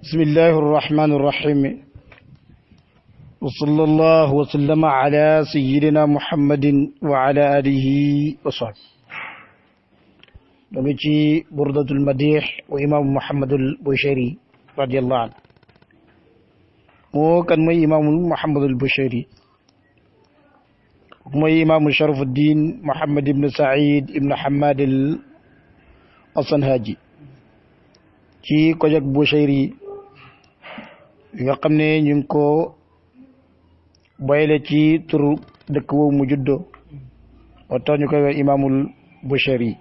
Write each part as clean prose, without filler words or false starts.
بسم الله الرحمن الرحيم وصلى الله وسلم على سيدنا محمد وعلى آله وصحبه نمشي بردة المديح وإمام محمد البوشيري رضي الله عنه مو كان مي إمام محمد البوشيري مي إمام شرف الدين محمد بن سعيد بن حماد الصنهاجي ci ko jak Boussiri nga xam ne ñu ngi ko boyle ci turu dëkk woowu mu juddoo moo tax ñu koy wax imaamul Boussiri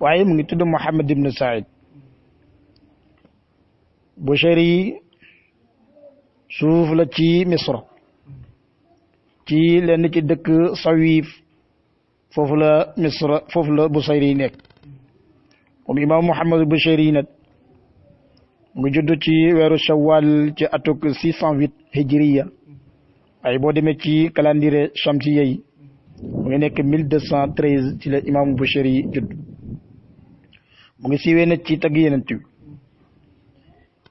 waaye mu ngi tudd Muhammad ibn Saïd Boussiri suuf la ci Misra ci lenn ci dëkk Sawiif foofu la Misra foofu la Boussiri nekk moom imaam Mouhammadoul Boussiri nag mu ngi judd ci weeru Shawwal ci atuk 608 hijriya waaye boo demee ci calendrier chamsiya yi mu ngi nekk 1213 ci la imaam Boussiri judd mu ngi siiwee nag ci tagg Yonent bi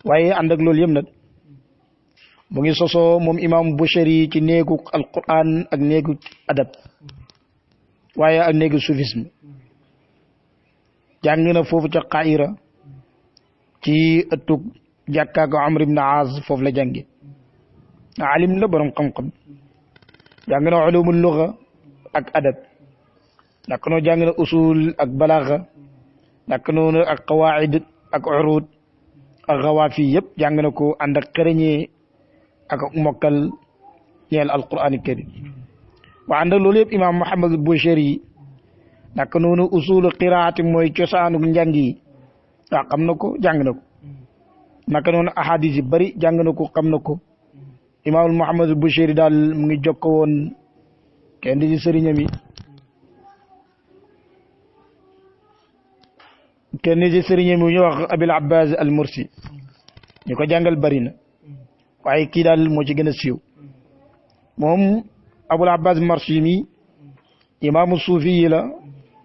waaye ànd ak loolu yëpp nag mu ngi sosoo moom imaam Boussiri ci néegu alquran ak néegu adab waaye ak néegu soufisme jàng na foofu ca Qaahira ci ëttug jàkkaak Amr ibn Aas foofu la jànge alim la borom xam-xam jàng na ulumul lugha ak adab nak noo jàng na usul ak balaaga nak noonu ak qawaid ak urud ak xawaafi yëpp jàng na ko ànd ak xereñee ak mokkal ñeel alquran karim waa ànd ak loolu yëpp imam Mouhammadoul Boussiri naka noonu usulu qiraati mooy cosaanu njàng yi waaw xam na ko jàng na ko naka noonu ahadis yi bëri jàng na ko xam na ko imaamul Mouhammadoul Boussiri daal mu ngi jokko woon kenn di sëriñam yi kenn di sëriñam yi ñu wax Abil Abbas al Mursi ñu ko jàngal bëri na waaye kii daal moo ci gën a siiw moom Abul Abbas Mursi mi imaamu suufi yi la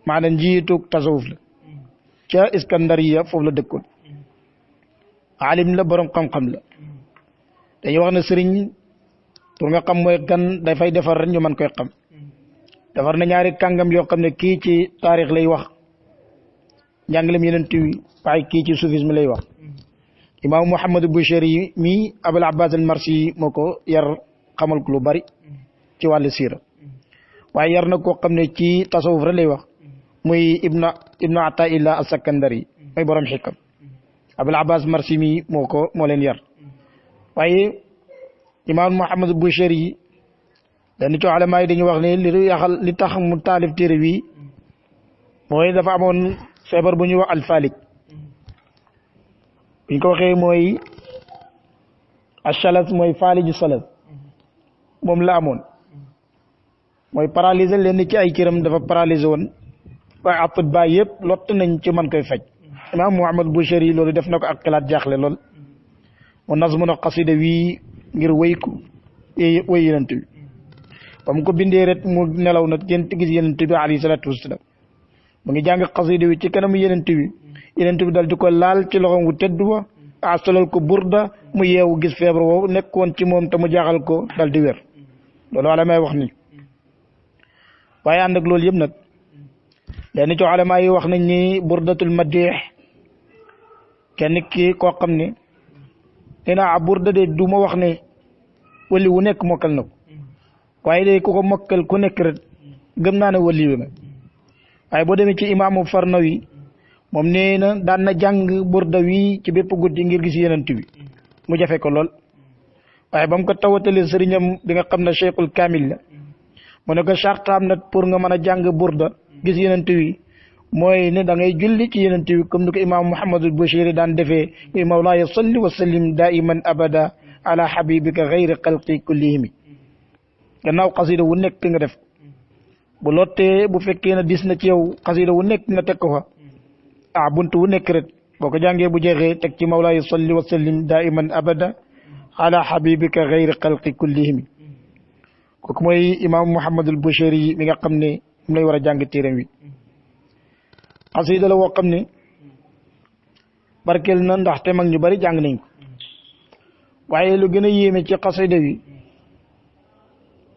maanaam njiitu tasawuf la ca Iskandariya foofu la dëkkoon alim la borom xam-xam la dañuy wax ne sëriñ pour nga xam mooy kan dafay defar rek ñu mën koy xam defar na ñaari kàngam yoo xam ne kii ci taarix lay wax njàngalem Yonent wi waaye kii ci soufisme lay wax imaamu Mouhammadoul Boussiri mi Abul Abbas al Marsi moo ko yar xamal ko lu bari ci wàllu siira waaye yar na koo xam ne ci tasawuf rek lay wax muy ibnu Ataillah as-Sakandari mooy borom xikam Abul Abbas Marsi mi moo leen yar waaye imaam Mouhammadoul Boussiri dañu ci ulama yi dañuy wax ne li tax mu taalif téere bi mooy dafa amoon feebar bu ñuy wax alfalik buñ ko waxee mooy achalas mooy faliju salas moom la amoon mooy paralysé leen ci ay cëram dafa paralysé woon waaye appat ba yëpp lott nañ ci mën koy faj imaam Mouhammadoul Boussiri loolu def na ko ak xalaat jaaxle lool mu nazmu na xasida wii ngir wéy ko wéy Yonent bi ba mu ko bindee rek mu nelaw nag gént gis Yonent bi alayhi salaatu wasalaam mu ngi jàng xasida wi ci kanamu Yonent bi dal di ko laal ci loxoom wu tedd wa asolal ko burda mu yeewu gis feebar woowu nekkoon ci moom te mu jaaxal ko dal di wér loolu wala may wax ni waaye ànd ak loolu yëpp nag lenn ci ulama yi wax nañ ni burdatul Madiih kenn ki koo xam ne nee naa burda de du ma wax ne wali wu nekk mokkal na ko waaye de ku ko mokkal ku nekk rek gëm naa ne wali wi nga waaye boo demee ci imaamu Farnawi moom nee na daan na jàng burda wi ci bépp guddi ngir gis Yonent bi mu jafe ko lool waaye ba mu ko tawatalee sëriñam bi nga xam ne cheikhul kamil la mu ne ko sartaam nag pour nga mën a jàng burda gis Yonent bi mooy ne da ngay julli ci Yonent bi comme ni ko imaam Mouhammadoul Boussiri daan defee muy mawlaaya salli wa sallim daiman abada ala habibika xayri xalqi kullihimi gannaaw xasida wu nekk nga def bu lottee bu fekkee ne dis na ci yow xasida wu nekk nga teg ko fa buntu wu nekk rek boo ko jàngee bu jeexee teg ci mawlaaya salli wa sallim daiman abada ala habibika xayri xalqi kullihimi kooku mooy imaam Mouhammadoul Boussiri mi nga xam ne mu lay war a jàng téeram wi xasida la woo xam ne barkeel na ndaxte mag ñu bari jàng nañ ko waaye lu gën a yéeme ci xasida wi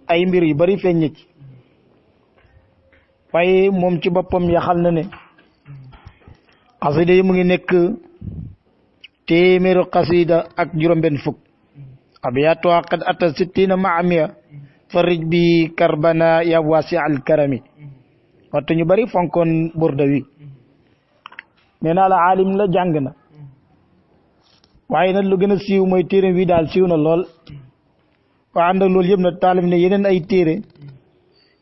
ay mbir yu bari feeñ na ci waaye moom ci boppam yaxal na ne xasida yi mu ngi nekk téeméeru xasida ak juróom-benn fukk abyaatuha qad ata sittina maamiya farij bi karbana ya wasi al karami waxtu ñu bari fonkoon burda wi nee naa la aalim la jàng na waaye nag lu gën a siiw mooy téere wi daal siiw na lool waa ànd ak loolu yëpp nag taalif ne yeneen ay téere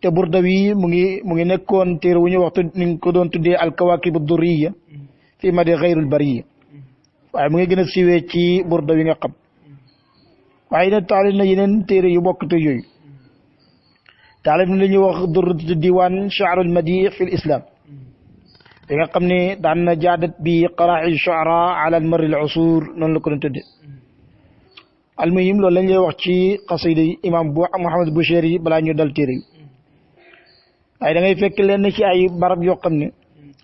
te burda wi mu ngi nekkoon téere wu ñu waxtu ni ko doon tuddee al kawakib durriya fi madi xayrul bariya waaye mu ngi gën a siiwee ci burda wi nga xam waaye nag taalif na yeneen téere yu bokk te yooyu taalif na li ñuy wax durratu diwaan shaarul Madiih fi islam li nga xam ne daan na jaadat bi qaraa'i shu'ara ala al marri al usur noonu la ko doon tuddee almuhim loolu lañ lay wax ci xasida yi imam Mouhammadoul Boussiri balaa ñu dal téere yi waaye da ngay fekk leen ci ay barab yoo xam ne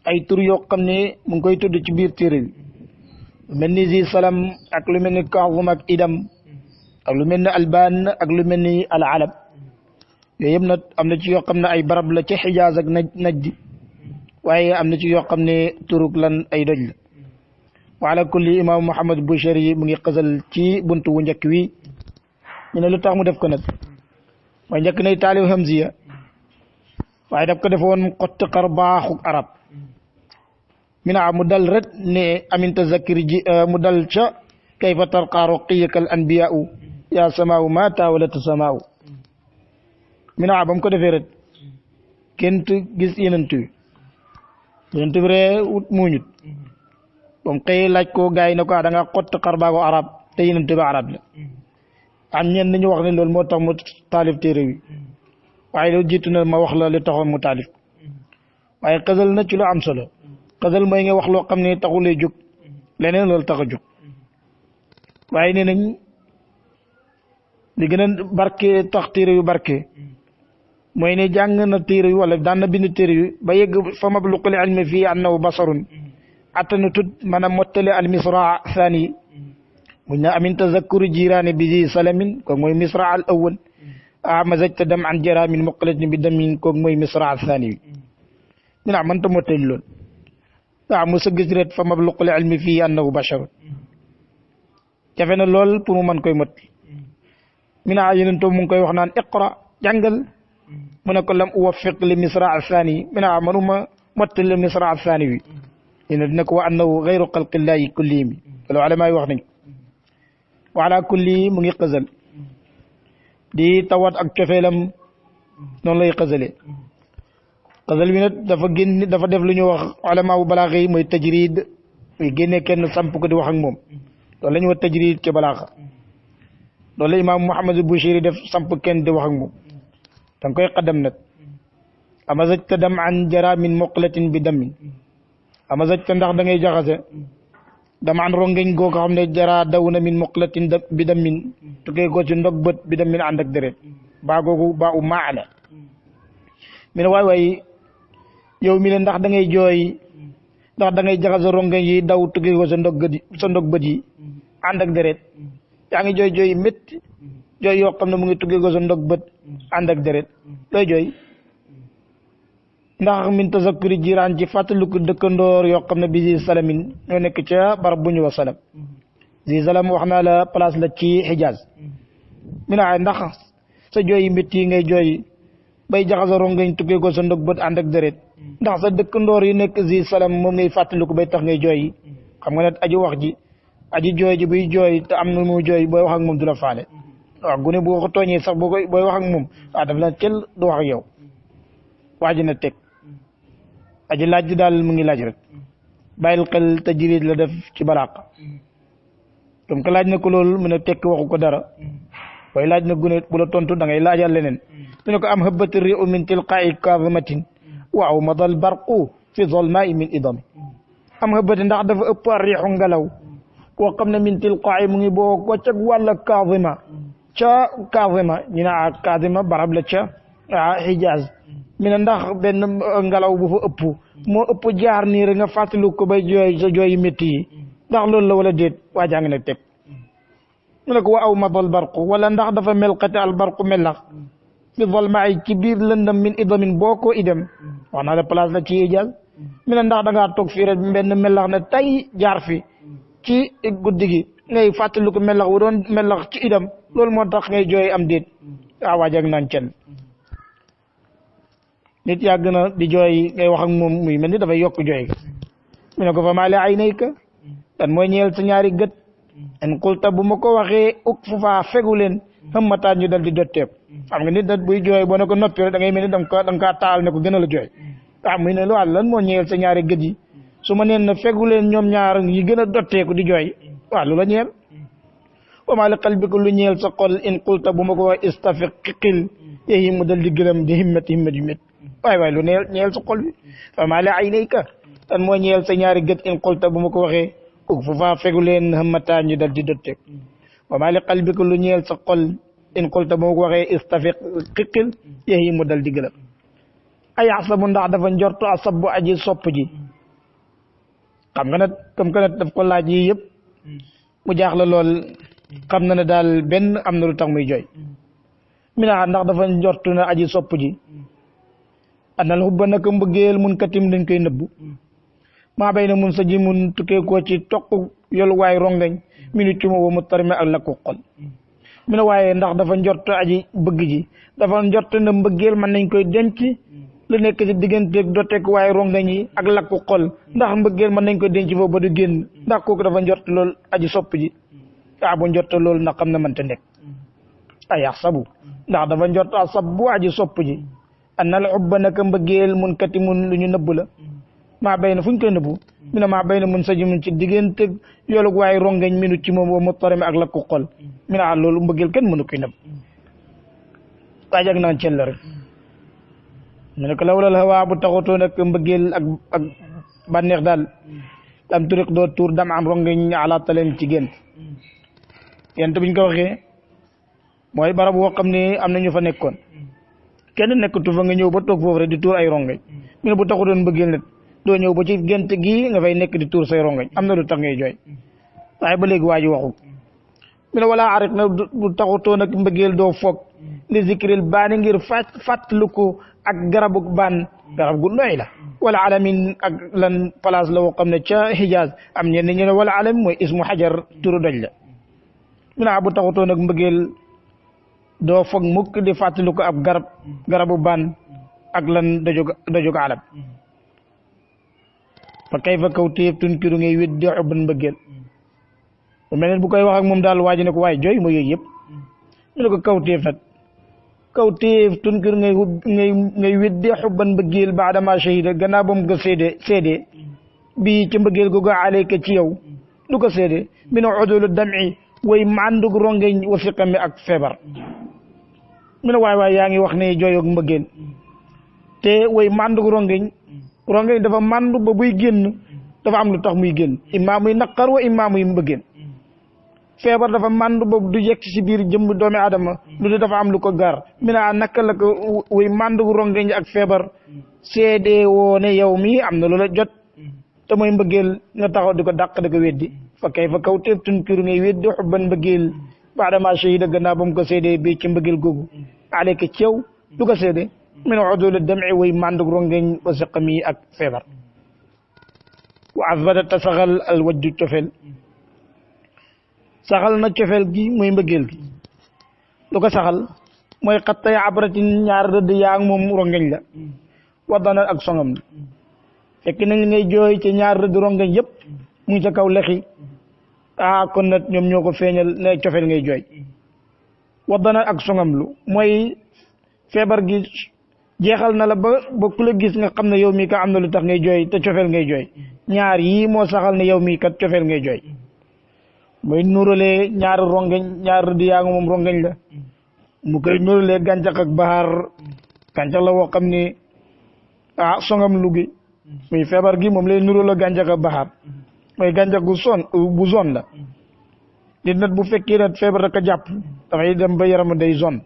ay tur yoo xam ne mu ngi koy tudd ci biir téere bi lu mel ni zi salam ak lu mel ni kaazum ak idam ak lu mel ni albaan ak lu mel ni al alab yooyu yëpp nag am na ci yoo xam ne ay barab la ci xijaaz ak najd waaye am na ci yoo xam ne turuk lan ay doj la wa ala kulli imam Mouhammadoul Boussiri mu ngi xasal ci buntu wu njëkk wi ñu ne lu tax mu def ko nag mooy njëkk nay taalif hamziya waaye daf ko defoon xott xar baaxu arab mina mu dal ret ne amin tazakir ji mu dal ca kayfa tarqa ruqiyaka al anbiya'u ya samaaw ma taawalat samaaw mina ba mu ko defee ret kenn gis yenent bi ree wut muñut ba mu xëy laaj ko gars yi ne ko da nga xott xar baaxu arab te yenent bi arab la am ñenn ñu wax ne loolu moo tax mu taalif téere wi waaye loolu jiitu na ma wax la li taxoon mu taalif waaye xasal na ci lu am solo xasal mooy nga wax loo xam ne taxulee jóg leneen loolu tax a jóg waaye nee nañ li gën a barke tax téere yu barke mooy ne jàng na téere yu wala daan na bind téere yu ba yegg fa mabluqul ilmi fii annahu basarun attana tut mën a mottale al misra thani muñ na amin tazakkuri jiraani bi zi salamin kooku mooy misra al awal mazajta dam an jara min muqalatin bi damin kooku mooy misra thani bi ñu naa mënta mottali loolu waaw mu sa gis ret fa mabluqul ilmi fii annahu basharun jafe na lool pour mu mën koy mot mi naa yeneen toog mu ngi koy wax naan iqra jàngal mu ne ko lam uwaffiq li misra thani mi naa manuma mottali misra thani bi ina dina ko wa annahu gayru xalqillahi kullihim loolu alama yi wax nañ wa ala kulli mu ngi xësal di tawat ak cofeelam noonu lay xësalee xësal bi nag dafa def lu ñuy wax ulama bu balaaxa yi mooy tajrid muy génne kenn samp ko di wax ak moom loolu la ñuy wax tajrid ci balaaxa loolu la imam Mouhammadoul Boussiri def samp kenn di wax ak moom da nga koy xaddam nag amazajta dam an jara min muqlatin bi damin amazajta ndax da ngay jaxase dama an rongeñ goo ko xam ne jara daw na min muqlatin bi damin tukkee ko ci ndog bët bi damin ànd ak deret baa googu baa u maala mi ne waay yow mi ne ndax da ngay jooy ndax da ngay jaxase rongeñ yi daw tukkee ko sa ndog bët yi ànd ak deret yaa ngi jooy jooy métti jooy yoo xam ne mu ngi tukkee ko sa ndog bët ànd ak deret looy jooy ndax min tazakkuri jiraan ci fàttaliku dëkkandoor yoo xam ne bi zi salamin ñoo nekk ca barab bu ñu wax salam zi salam wax naa la place la ci Hijaz mi naa ndax sa jooy yi métti yi ngay jooy bay jaxasa rongañ tukkee ko sa ndog bët ànd ak deret ndax sa dëkkandoor yi nekk zi salam moom ngay fàttaliku bay tax ngay jooy xam nga ne aji wax ji aji jooy ji buy jooy te am na mu jooy booy wax ak moom du la faale waaw gune bu ko tooñee sax booy wax ak moom waaw daf la tel du wax ak yow waa ji na teg aji laaj ji daal mu ngi laaj rek bàyyil xel tajrid la def ci balaaqa comme que laaj na ko loolu mu ne tekk waxu ko dara waaye laaj na gune bu la tontu da ngay laajal leneen mu ne ko am habbat ri'u min tilqaa'i kazimatin waaw madal barqu fi zolma'i min idami am habbat ndax dafa ëpp riixu ngelaw koo xam ne min tilqaa'i mu ngi boo ko ca wàlla kazima ca kazima ñu ne kazima barab la ca Hijaz mi ne ndax benn ngelaw bu fa ëpp moo ëpp jaar nii rek nga fàttaliku ko bay jooy sa jooy métti yi ndax loolu la wala déet waa jàng nag teg mu ne ko wa aw madal barqu wala ndax dafa melqate al barqu melax fi zolmaay ci biir lëndam min idamin boo ko idem wax naa la place la ci ijaaz mi ne ndax da ngaa toog fii rek benn melax ne tay jaar fi ci guddi gi ngay fàttali ko melax wu doon melax ci idam loolu moo tax ngay jooy am déet waa jàng naan cen nit yàgg na di jooy ngay wax ak moom muy mel ni dafay yokk jooy ga mu ne ko fa maa li aynayka dan mooy ñeel sa ñaari gët en qulta bu ma ko waxee uk fu faa fegu leen xammataan ñu dal di dotteeku xam nga nit dat buy jooy boo ne ko noppi rek da ngay mel ni da nga kaa taal ne ko gën a la jooy muy ne lu lan moo ñeel sa ñaari gët yi su ma neen na fegu leen ñoom ñaar yi gën a dotteeku di jooy lu la ñeel wa maa li qalbika lu ñeel sa xol in qulta bu ma ko wax istafiq xiqil yéyi mu dal di gërëm di himmet yu met waay lu ñeel sa xol bi fa maa li aynayka tan moo ñeel sa ñaari gët in qulta bu ma ko waxee uk fu faa fegu leen xammataan ñu dal di dotteeku wa maa li qalbika lu ñeel sa xol in qulta bu ma ko waxee istafiq xiqil yéyi mu dal di gërëm ay yaxsabu ndax dafa njortu asabbu aji sopp ji xam nga nag comme que nag daf ko laaj yii yëpp mu jaaxle lool xam na ne daal benn am na lu tax muy jooy mina ndax dafa njortu na aji sopp ji anal hubba naka mbëggeel mun katim dañ koy nëbbu maa bay na mun sa ji mun tukkee koo ci toq yoluwaay rongañ minute ci mo mu tarme ak lakku xol mi ne waaye ndax dafa njortu aji bëgg ji dafa njortu na mbëggeel mën nañ koy denc lu nekk ci diggante dooteek waaye rongañ yi ak lakku xol ndax mbëggeel mën nañ ko denc foofu ba du génn ndax kooku dafa njort lool aji sopp ji bu njort loolu ndax xam na mënta nekk ay yaxsabu ndax dafa njort asabbu aji sopp ji annal ubba naka mbëggeel mun kati mun lu ñu nëbb la maa bay na fu ñu koy nëbbu mi ne maa bay na mun sa ji mun ci diggante yoolug waaye rongañ minu ci moom wa mu torame ak lakku xol mi ne loolu mbëggeel kenn mënu koy nëbb waa jag naan cel la rek mu ne ko lawlal hawa bu taxutoo nag mbëggeel ak bànneex daal am turiq doo tuur dam am rongañ alaata leen ci gént yent biñ ko waxee mooy barab woo xam ne am na ñu fa nekkoon kenn nekkatu fa nga ñëw ba toog foofu rek di tuur ay rongañ mu ne bu taxutoon mbëggeel nag doo ñëw ba ci gént gii nga fay nekk di tuur say rongañ am na lu tax ngay jooy waaye ba léegi waa ji waxu mu ne wala arik na bu taxutoo nag mbëggeel doo foog li zikril baani ngir fàttaliku ak garabu baan garab gu nooy la wala alamin ak lan place la woo xam ne ca Hijaaz am ñenn ñu ne wala alam mooy ismu xajar turu doj la mu ne bu taxutoo nag mbëggeel doo foog mukk di fàttaliku ab garabu baan ak lan dojug alam fa kayfa kaw téef tunkiru ngay weddi xubban mbëggeel bu mel ne bu koy wax ak moom daal waaji ne ko waaye jooy ma yooyu yëpp ñu ne ko kaw téef nag kaw téef tunkir ngay weddi xubban mbëggeel baadama shahida gannaaw ba mu ko seede bii ci mbëggeel googu alayka ci yow lu ko seede min udulu dami way mandug rongeñ wa fiqami ak feebar mu ne waay yaa ngi wax ne jooyoog mbëggeel te way mandug rongeñ dafa mandu ba buy génn dafa am lu tax muy génn imma muy naqar wa imma muy mbëggeel feebar dafa mandu ba du yegg si biir jëmm doomi adama lu dafa am lu ko gar mi ne naka la ko way mandug rongeñ ak feebar seede woo ne yow mi am na lu la jot te mooy mbëggeel nga taxaw di ko dàq di ko weddi fa kay fa kaw teef tunkiru ngay weddi xubban mbëggeel baadama shahida gannaaw ba mu ko seedee bii ci mbëggeel googu aleyka ci yow du ko seede min udul dami way mandug rongeñ wa siqami ak feebar wa asbata ta saxal al wajju cofeel saxal na cofeel gi muy mbëggeel gi lu ko saxal mooy xattay abratin ñaar rëdd yaa ak moom rongeñ la waddana ak songam la fekk nañ li ngay jooy ci ñaar rëdd rongeñ yëpp mu ngi ca kaw lexi kon nag ñoom ñoo ko feeñal ne cofeel ngay jooy waddana ak songam lu mooy feebar gi jeexal na la ba ku la gis nga xam ne yow mii kat am na lu tax ngay jooy te cofeel ngay jooy ñaar yii moo saxal ne yow mii kat cofeel ngay jooy mooy nuuralee ñaar rongeñ ñaar rëdd yaa nga moom rongeñ la mu koy nuuralee gàncax ak baxaar gàncax la woo xam ne songam lu gi muy feebar gi moom lay nuróo la gàncax ak baxaar mooy gàncax bu zone la nit nag bu fekkee nag feebar rek a jàpp dafay dem ba yaram day zone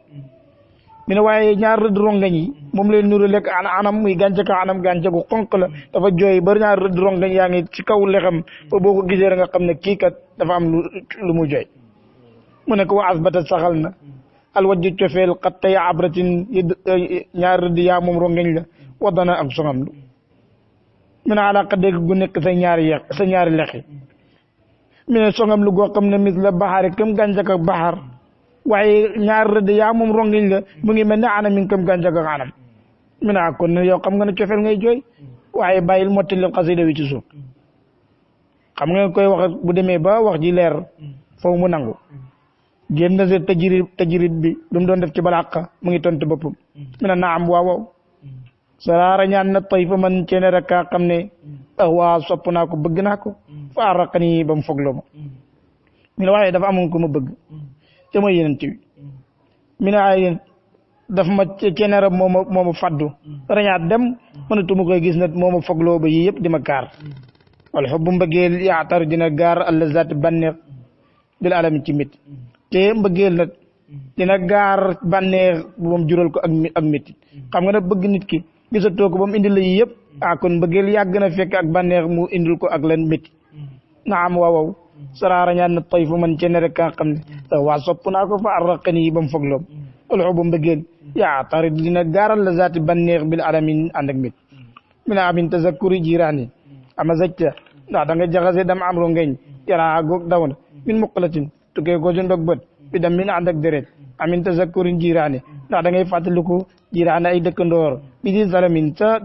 mi ne waaye ñaar rëdd rongañ yi moom leen nuru lekk anam muy gàncax anam gàncax gu xonq la dafa jooy ba ñaar rëdd rongañ yaa ngi ci kaw lexam ba boo ko gisee nga xam ne kii kat dafa am lu mu jooy mu ne ko wa asbata saxal na alwajju cofeel xat tey abratin ñaar rëdd yaa moom rongañ la waddana ak songam lu mi ne alaqa dégg gu nekk sa ñaari lexi mi ne songam lu goo xam ne mis la baxaari këm gàncax ak baxar waaye ñaar rëdd yaa moom rongiñ la mu ngi mel ne anam mi ngi këm gàncax ak anam mi ne kon ne yow xam nga ne cofeel ngay jooy waaye bàyyil mottali xasida wi ci suuf xam nga koy wax bu demee ba wax ji leer foofu mu nangu génn na se tajrid bi lu mu doon def ci balaaqa mu ngi tontu boppam mi ne naam waaw saraara ñaan na toy fa man ceene rek kaa xam ne waa sopp naa ko bëgg naa ko fa arraqani ba mu fogloo ma mi ne waaye dafa amoon ko ma bëgg te mooy yeneen bi mi ne ay daf ma ceeneera moo ma faddu rañaat dem mënatuma koy gis nag moo ma fogloo ba yii yëpp di ma gaar wala xobbu mbëggeel yaatar dina gaar alla zaat bànneex bil alami ci mit te mbëggeel nag dina gaar bànneex bu moom jural ko ak métti xam nga nag bëgg nit ki gisatoo ko ba mu indil la yii yëpp kon mbëggeel yàgg na fekk ak bànneex mu indil ko ak leen métti naam waaw saraara ñaan na toy fu man cene rek kaa xam ne waa sopp naa ko fa arraqani ba mu fogloom alxu ba mbëggeel yaa tarit dina gaaral la zaati banneex bil alamin ànd ak mit mi na amin tazakkuri jiraani ama zacca ndax da nga jaxase dam am rongeñ yaraa goog daw na min muqalatin tukkee ko ci ndog bët bi dam min ànd ak deret amin tazakkurin jiraani ndax da ngay fàttaliku jiraani ay dëkkandoor bi si salamin sa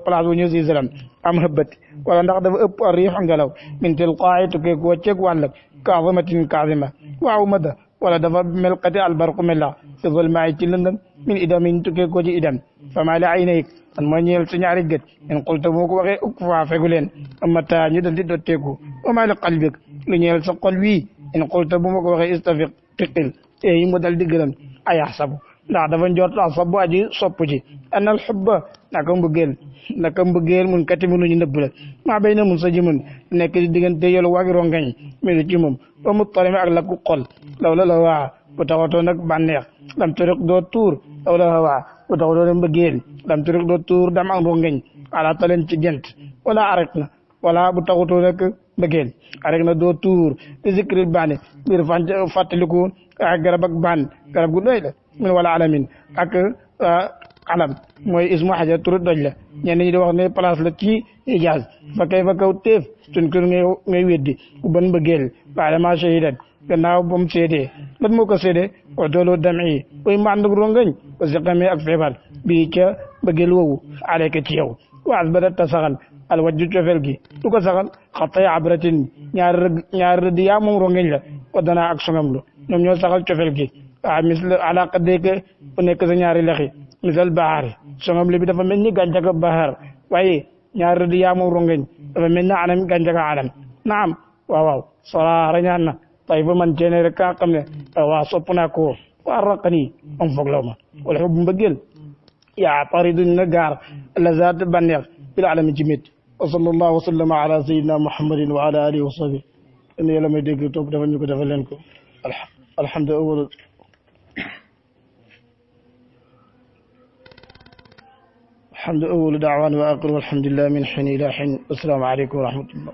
place bu ñu si salam am xëbbati wala ndax dafa ëpp a riix ngelaw min tilqaayi tukkee ko ceeg wàll kaasimatin kaasima waaw mada wala dafa melkati albarku mella fi zulmaay ci lëndëm min idamin tukkee ko ci idam fama li ay nayik an mooy ñeel sa ñaari gët in qulta boo ko waxee uk faa fegu leen amata ñu dal di dotteeku wama li qalbik lu ñeel sa xol wii in qulta bu ma ko waxee istafiq tiqil yi mu dal di gërëm ayax sabu ndax dafa njort a sabu aji sopp ci anal xubba naka mbëggeel mun kati mu ñu nëbb la maa bay na mun sa jimun nekk di diggante yolu waagi rongañ melu ci moom ba mu tarime ak lakku xol law la waa bu taxatoo nag bànneex lam turik doo tuur law la waa bu taxatoo nag mbëggeel lam turik doo tuur dam ak rongañ ala talen ci gent wala arek na wala bu taxatoo nag mbëggeel arek na doo tuur di zikril baane biir fàttaliku ak garab ak baan garab gu doy la min wala alamin ak alam mooy ismu xaja turu doj la ñenn ñi di wax ne place la ci ijaaz fa kay fa kaw téef tun kër ngay weddi bu ban mbëggeel baada ma shahidat gannaaw ba mu seedee lan moo ko seedee o doolu dami oy mànd rongañ o siqamee ak feebar bii ca mbëggeel woowu aleyka ci yow waas ba ta saxal al wajju cofel gi du ko saxal xatay abratin ñaar rëdd yaa moom rongañ la o danaa ak songam lu ñoom ñoo saxal cofel gi misle alaqa dégg bu nekk sa ñaari lexi misal baxaar songam li bi dafa mel ni gàncax ak baxaar waaye ñaar rëdd yaa moom rongeñ dafa mel ni anam gàncax ak anam naam waaw sora rañaan na tay fa man ceene rek kaa xam ne waa sopp naa ko waa raqani am foog law ma wala xub mbëggeel yaa taridu na gaar lazat bànneex bil alami ci mit wa sallallahu wa sallama ala sayyidina muhammadin wa ala alihi wa sahbihi en yàlla may dégg topp dafa ñu ko defal leen ko alhamdulillah الحمد أول دعوان وآخر والحمد لله من حين إلى حين السلام عليكم ورحمة الله